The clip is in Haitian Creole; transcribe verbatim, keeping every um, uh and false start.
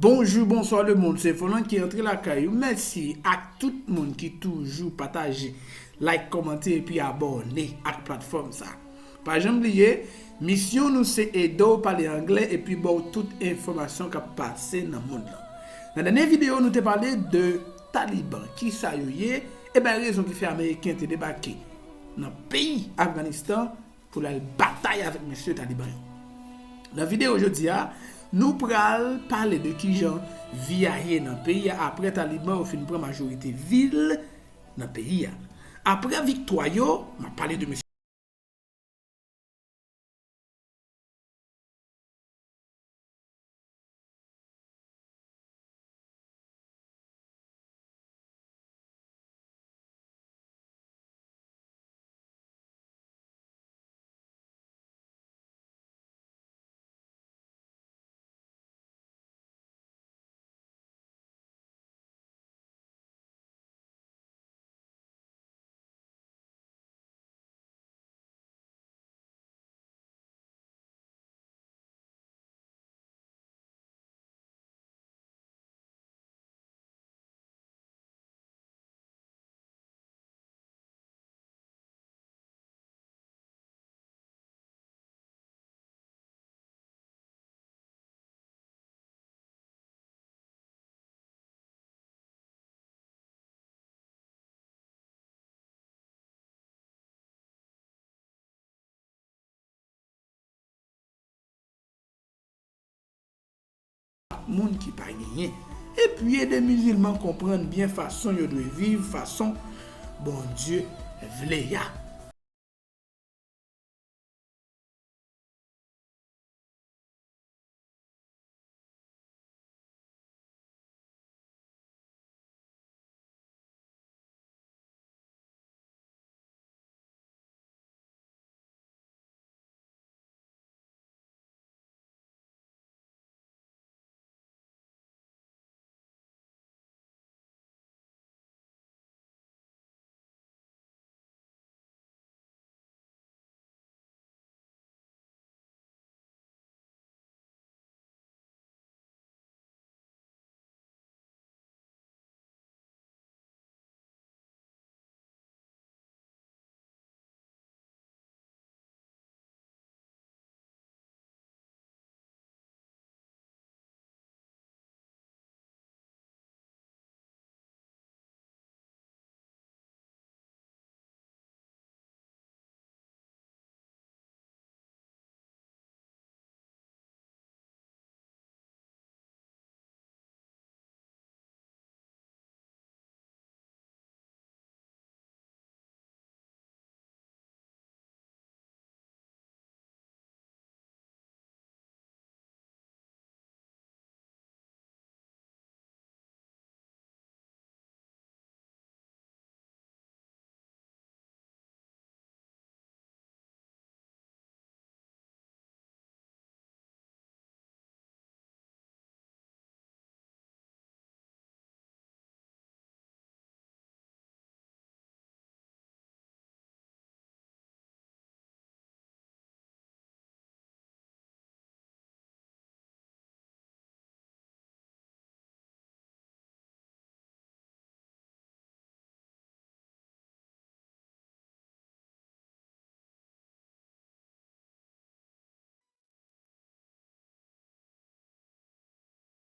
Bonjou, bonswa lemonn, se Volan ki antre lakay ou. Mèsi ak tout moun ki toujou pataje, like, kòmante epi abòne ak platfòm sa. Pa janm bliye, misyon nou se ede w pale anglè epi ba w tout enfòmasyon k ap pase nan mond lan. Nan dènye videyo, nou te pale de Taliban, kisa yo ye, e bay rezon ki fè Ameriken te debake nan peyi Afganistan pou l al batay avèk mesye Taliban yo. Nan videyo jodi a, nou pral pale de kijan vi a ye nan peyi a apre Taliban yo fin pran majorite vil nan peyi a. Apre viktwa yo, m ap pale de mesye moun ki pa genyen, epi ede mizilman konprann byen fason yo dwe viv, fason Bondye vle a.